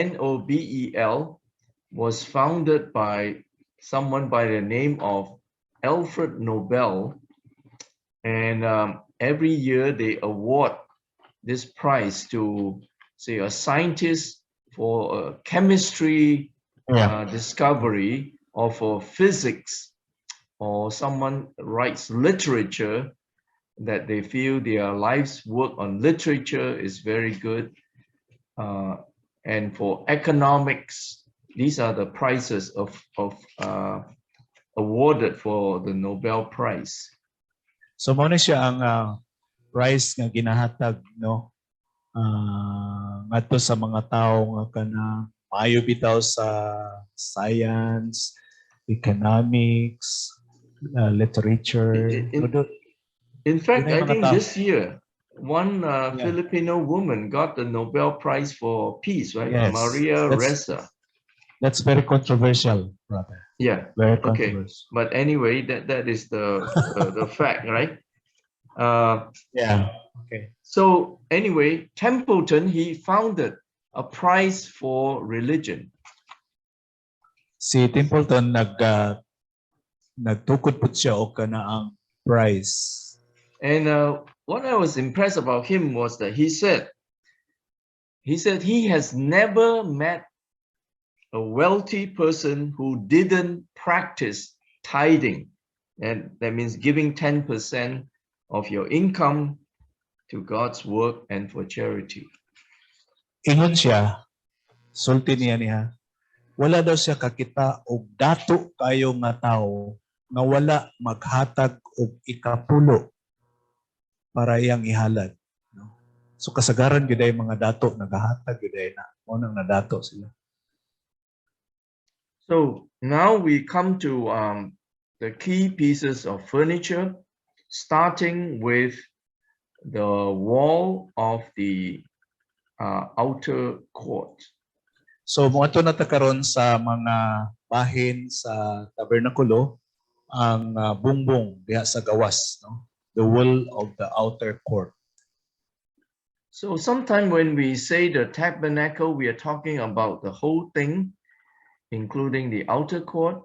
Nobel, was founded by someone by the name of Alfred Nobel. And every year they award this prize to, say, a scientist for a chemistry discovery or for physics, or someone writes literature that they feel their life's work on literature is very good. And for economics, these are the prizes of awarded for the Nobel Prize. So mao na siya ang prize nga ginahatag, no, ngadto sa mga tawo nga kana maayo bitaw sa science, economics, literature. In fact, Yun ay I mga think tao. This year, one Filipino woman got the Nobel Prize for Peace, right? Yes, Maria Ressa. That's very controversial, brother. Yeah. Very Okay. controversial. But anyway, that is the fact, right? Yeah. Okay. So anyway, Templeton, he founded a prize for religion. Si Templeton nagtukod pud siya og kana ang prize. And what I was impressed about him was that he said he has never met a wealthy person who didn't practice tithing. And that means giving 10% of your income to God's work and for charity. Ingon siya, sulti niya niya, wala daw siya kakita og dato kayo nga tawo nga wala maghatag og ikapulo para iyang ihalad. No? So kasagaran gyud ay mga dato nagahatag gyud ay na mao nang nadato sila. So now we come to the key pieces of furniture, starting with the wall of the outer court. So moadto na ta karon sa mga bahin sa tabernakulo, ang bungbong diha sa gawas, no, the wall of the outer court. So sometimes when we say the tabernacle, we are talking about the whole thing, including the outer court.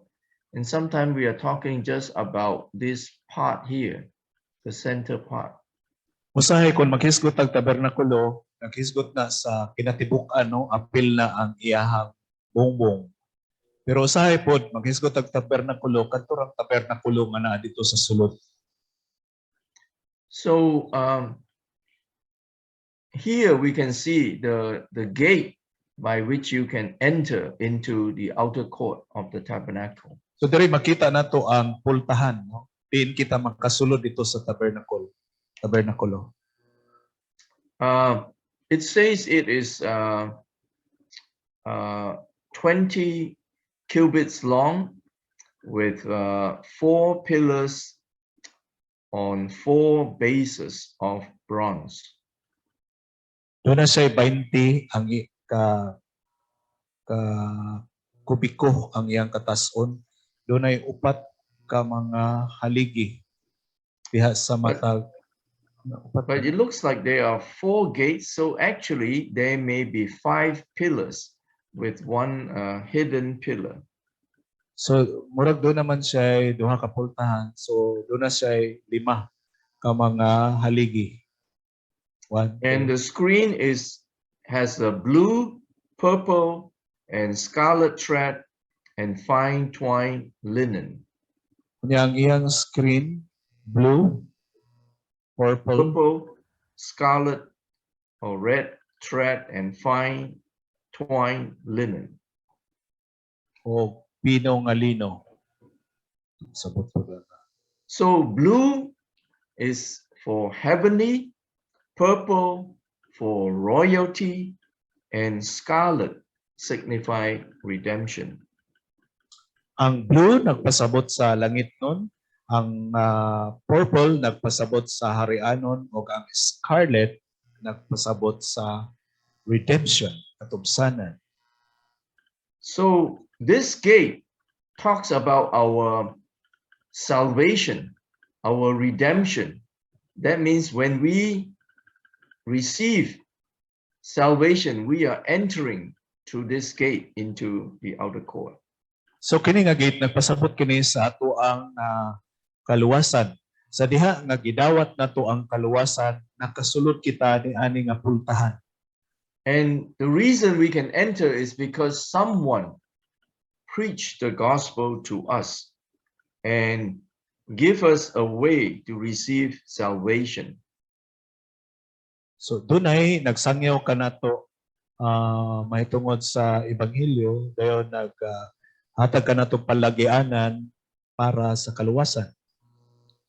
And sometimes we are talking just about this part here, the center part. Usahay kung maghisgot ang tabernakulo, naghisgot na sa kinatibuk-an, no, apil na ang iyahang bungbong. Pero usahay pod maghisgot ang tabernakulo, kadto rang tabernakulo nga naa dito sa sulod. So here we can see the gate by which you can enter into the outer court of the tabernacle. So diri makita nato ang pultahan, no, diin kita makasulod dito sa tabernakulo. It says it is 20 cubits long with four pillars on four bases of bronze. Duna siya 20 ang ka kubiko ang iyang katason. Dunay upat ka mga haligi diha sa matag upat. But it looks like there are four gates, so actually there may be five pillars with one hidden pillar. So murag duna man siya duha ka pultahan. So duna siya lima ka mga haligi. One, And two. The screen is has a blue, purple, and scarlet thread and fine twined linen. Unya ang iyang screen, blue, purple, Purple, scarlet, or red thread and fine twined linen. O pino nga lino. Sabot po na. So blue is for heavenly, purple for royalty, and scarlet signify redemption. Ang blue nagpasabot sa langit nun, ang purple nagpasabot sa harianon, ug ang scarlet nagpasabot sa redemption, katubsanan. So this gate talks about our salvation, our redemption. That means when we receive salvation, we are entering through this gate into the outer court. So kini nga gate nagpasabot kini sa atoang kaluwasan. Sa diha nga gidawat nato ang kaluwasan, nakasulod kita ni ani nga pultahan. And the reason we can enter is because someone preached the gospel to us and give us a way to receive salvation. So dunay nagsangyaw kanato mahitungod sa ebanghelyo, dayon nag hatag kanato palagianan para sa kaluwasan.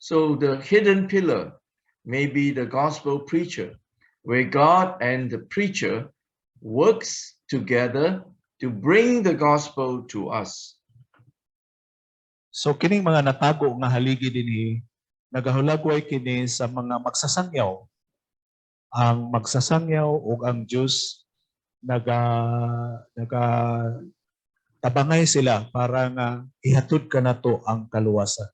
So the hidden pillar may be the gospel preacher, where God and the preacher works together to bring the gospel to us. So kining mga natago nga haligi dinhi nagahulagway kini sa mga magsasangyaw. Ang magsasangyaw ug ang Dios naga tabangay sila para nga ihatod kanato ang kaluwasan.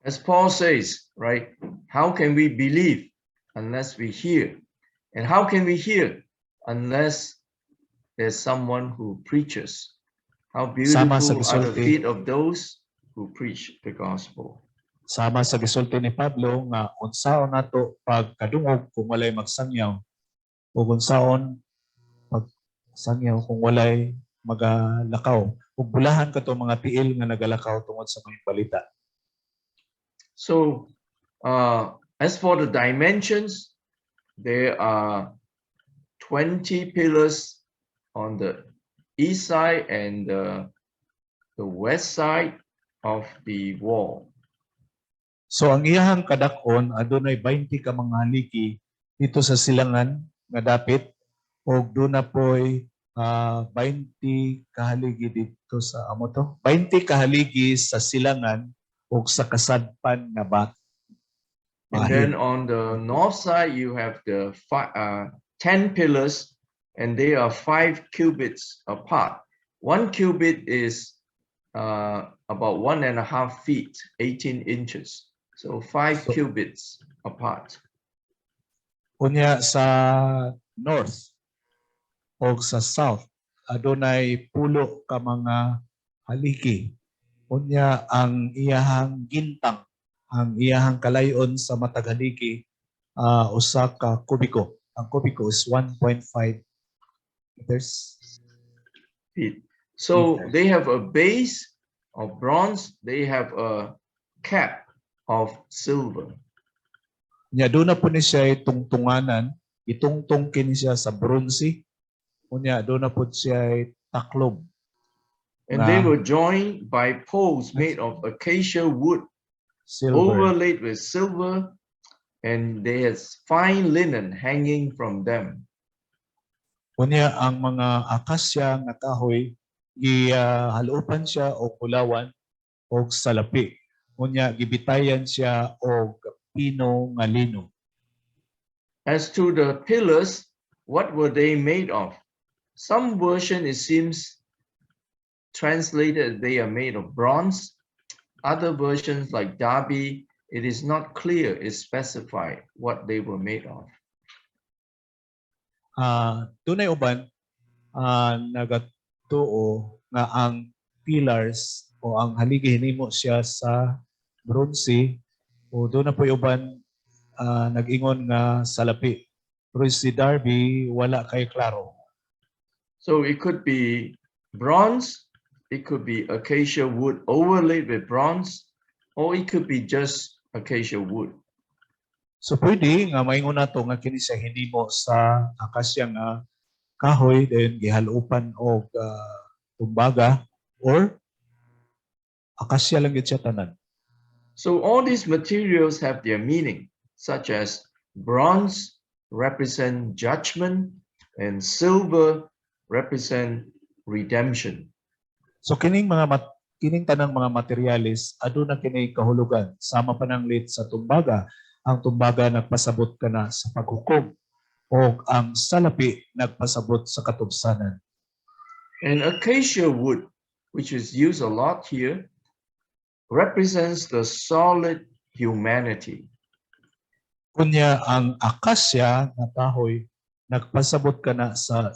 As Paul says, right? How can we believe unless we hear? And how can we hear unless there's someone who preaches? How Sama sa beautiful are the gisulti. Feet of those who preach the gospel. Sama sa gisulti ni Pablo nga unsaon nato pagkadungog kung walay magsangyaw ug unsaon pagsangyaw kung walay magalakaw, ug bulahan kato mga tiil nga nagalakaw tungod sa maayong balita. So, as for the dimensions, there are 20 pillars on the east side and the west side of the wall. So ang iyahang kadak-on, adunay 20 ka mga haligi dito sa silangan nga dapit ug duna poy 20 kahaligi dito sa amo to, 20 kahaligi sa silangan ug sa kasadpan nga bat And bahin. Then on the north side, you have the 10 pillars, and they are 5 cubits apart. 1 cubit is about 1.5 feet, 18 inches. So 5 cubits apart. Unya sa north o sa south adunay 10 ka mga haligi. Unya ang iyahang gintang, ang iyahang kalayon sa matag haligi, usa ka kubiko. Ang kubiko is 1.5 meters. Feet. So Meters. They have a base of bronze, they have a cap of silver. Nya duna po ni siya tungtunganan, itungtong kini siya sa bronze. Unya duna po siya taklob. And they Na- were joined by poles made of acacia wood Silver. Overlaid with silver, and they had fine linen hanging from them. Unya ang mga akasya nga kahoy gihalupan siya og bulawan og salapi. Unya gibitayan siya og pino nga lino. As to the pillars, what were they made of? Some version, it seems, translated they are made of bronze. Other versions, like Darby, it is not clear, it's specified what they were made of. Dunay uban nagatuo nga ang pillars o ang haligi hinimo siya sa bronze o duna poy uban nag-ingon nga salapi. Pero si Darby wala kay klaro. So it could be bronze, it could be acacia wood overlaid with bronze, or it could be just acacia wood. So pwede nga maingon nato nga kini siya hinimo sa akasya nga kahoy then gihalupan og tumbaga or akasya lang gyud siya tanan. So all these materials have their meaning, such as bronze represent judgment and silver represent redemption. So kining tanang mga materyales aduna kini kahulugan, sama pananglit sa tumbaga. Ang tumbaga nagpasabot kana sa paghukom o ang salapi nagpasabot sa katubsanan. And acacia wood, which is used a lot here, represents the solid humanity. Unya ang akasya nga kahoy Nagpasabot kana sa